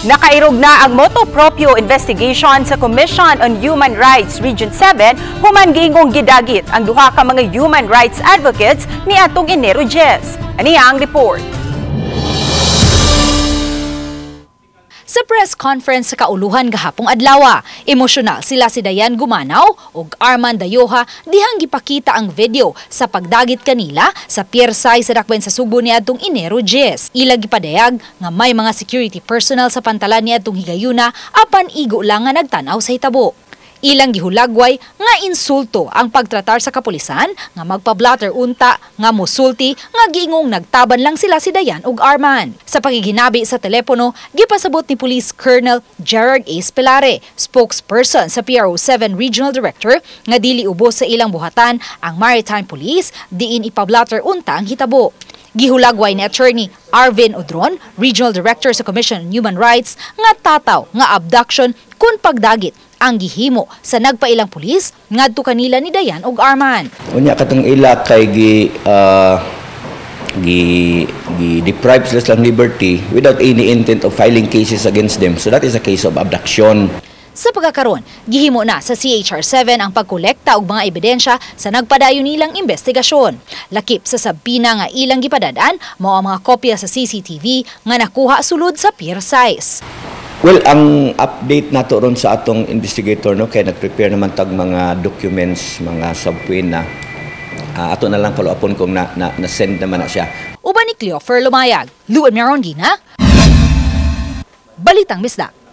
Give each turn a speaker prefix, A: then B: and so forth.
A: Nakairog na ang motu proprio investigation sa Commission on Human Rights Region 7 human giingong gidagit ang duha ka mga human rights advocates ni atong Enero 10. Aniya ang report.
B: Sa press conference sa kauluhan gahapong adlawa, emosyonal sila si Dayan Gumanaw ug Arman Dayoha dihang gipakita ang video sa pagdagit kanila sa Piersay sa dakbayan sa Sugbo niadtong Enero 10. Ila gipadayag nga may mga security personnel sa pantalan niadtong higayuna apan igo lang nga nagtan-aw sa hitabo. Ilang gihulagway nga insulto ang pagtratar sa kapulisan nga magpa-blatter unta nga musulti nga giingong nagtaban lang sila si Dayan ug Arman. Sa pagiginabi sa telepono, gipasabot ni Police Colonel Gerard A. Spelare, spokesperson sa PRO7 Regional Director, nga dili ubos sa ilang buhatan ang Maritime Police diin ipa-blatter unta ang hitabo. Gihulagway ni Attorney Arvin Odron, Regional Director sa Commission on Human Rights, nga tataw nga abduction kun pagdagit ang gihimo sa nagpailang pulis ngadto kanila ni Dayan ug Arman.
C: Unya katong ila kay gi deprive sila sa liberty without any intent of filing cases against them. So that is a case of abduction.
B: Sa pagkakaron, gihimo na sa CHR7 ang pagkolekta og mga ebidensya sa nagpadayon nilang investigasyon. Lakip sa sabina nga ilang gipadad-an mao ang mga kopya sa CCTV nga nakuha sulod sa pier size.
C: Well, ang update nato ron sa atong investigator, no, kay nag-prepare naman tag mga documents, mga subpoena. Ato na lang follow upon kung na send naman na siya.
B: Uban ni Cleofer Lumayag, Luan Merondina, Balitang Bisdak.